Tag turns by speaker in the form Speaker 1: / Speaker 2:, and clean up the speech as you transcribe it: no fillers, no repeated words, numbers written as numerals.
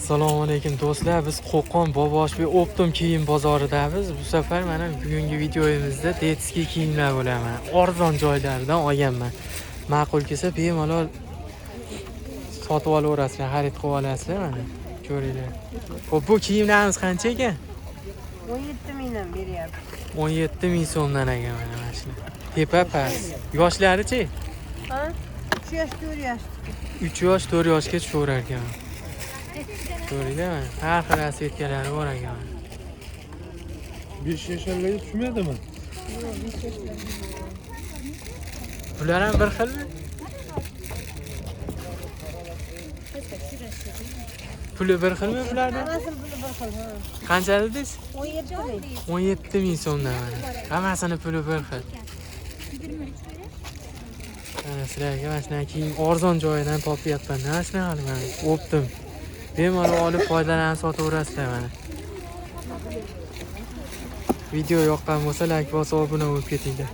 Speaker 1: Assalomu alaykum do'stlar. Biz Qo'qon Boboshbek Optom kiyim bozoridamiz. Bu safar mana bugungi videoyimizda детский kiyimlar bo'laman. Arzon joylardan olganman. Ma'qul kelsa bemalol sotib olaverasizlar, xarid qilib olasizlar mana. Ko'ringlar. Xo'p, bu kiyimlarimiz qancha ekan?
Speaker 2: 17 mingdan beryapti.
Speaker 1: 17 ming so'mdan ekan mana shular. Tepa past. Yoshlari-chi?
Speaker 2: Ha? 3 yosh, 4 yosh.
Speaker 1: 3 yosh, 4 yoshga tushaverar ekan. Ko'ringlar mana, har xil rasvetkalari bor ekan.
Speaker 3: 5 yasharlarga tushmaydimi?
Speaker 2: Yo'q, 5 yoshlar.
Speaker 1: Bular ham bir xilmi? Puli bir xilmi bularni?
Speaker 2: Hammasini puli bir xil, ha.
Speaker 1: Qancha dedingiz?
Speaker 2: 17 ming.
Speaker 1: 17 ming so'mdan mana. Hammasini puli bir xil. Mana sizlarga mana shunaqa kiyim arzon joyidan topyapman. Mana shunaqa qilib mana o'ptim. Bemalol olib foydalanib sotaverasizlar mana. Video yoqqan bo'lsa like bosib obuna bo'lib ketinglar.